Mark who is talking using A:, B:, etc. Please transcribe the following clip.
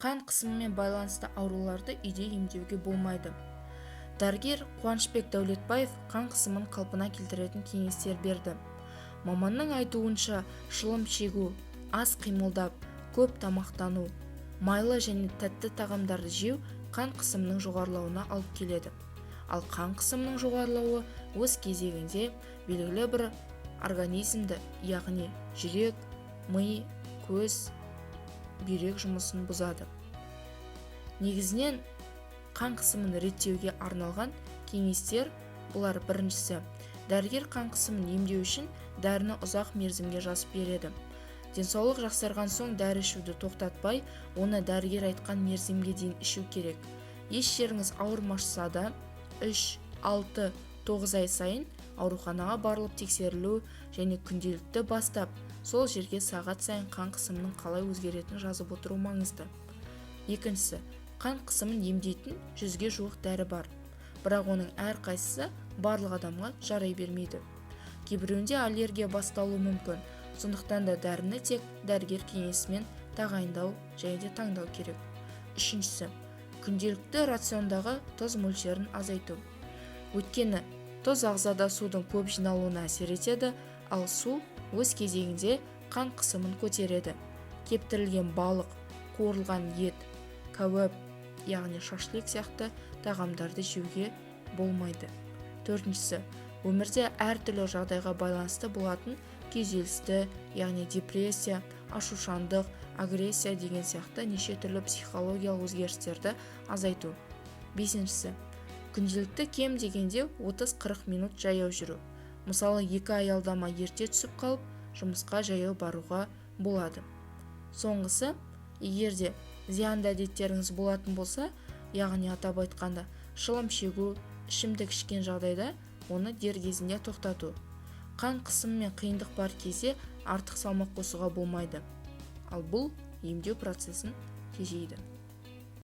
A: Қан қысымымен байланысты ауруларды үйде емдеуге болмайды. Дәрігер Қуанышбек Дәулетбаев қан қысымын қалпына келтіретін кеңестер берді. Маманның айтуынша, шылым шегу, аз қимылдап, көп тамақтану, майлы және тәтті тағамдарды жеу қан қысымының жоғарылауына алып келеді. Ал қан қысымының жоғарылауы өз кезегінде белгілі бір организмді, яғни жүрек, ми, көз, бүйрек жұмысын бұзады. Негізінен қан қысымын реттеуге арналған кеңестер бұлар: біріншісі, дәрігер қан қысымын емдеу үшін дәріні ұзақ мерзімге жазып береді. Денсаулық жақсарған соң дәрі ішуді тоқтатпай, оны дәрігер айтқан мерзімге дейін ішу керек. Еш жеріңіз ауырмаса да, 3, 6, 9 ай сайын ауруханаға барылып тексерілу және күнделікті бастап, сол жерге сағат сайын қан қысымының қалай өзгеретінін жазып отыру маңызды. Екіншісі, қан қысымын емдейтін 100-ге жуық дәрі бар. Бірақ оның әрқайсысы барлық адамға жарай бермейді. Кейбіреуінде аллергия басталуы мүмкін. Сондықтан да дәріні тек дәрігер кеңесімен тағайындау және де таңдау керек. Үшіншісі, күнделікті рациондағы тұз мөлшерін азайту. Өйткені тұз ағзада судың көп жиналуына әсер етеді, ал су өз кезегінде қан қысымын көтереді. Кептірілген балық, қуырылған ет, кәуап, яғни шашлик сияқты тағамдарды жеуге болмайды. Төртіншісі, өмірде әртүрлі жағдайға байланысты болатын күйзелісті, яғни депрессия, ашушаңдық, агрессия деген сияқты неше түрлі психологиялық өзгерістерді азайту. Бесіншісі, күнделікті кем дегенде 30-40 минут жаяу жүру. Мысалы, екі аялдама ерте түсіп қалып, жұмысқа жаяу баруға болады. Соңғысы, егер де зиянды әдеттеріңіз болатын болса, яғни атап айтқанда, шылым шегу, ішімдік ішкен жағдайда оны дер кезінде тоқтату. Қан қысымы мен қиындық бар кезде артық салмақ қосуға болмайды. Ал бұл емдеу процесін тежейді.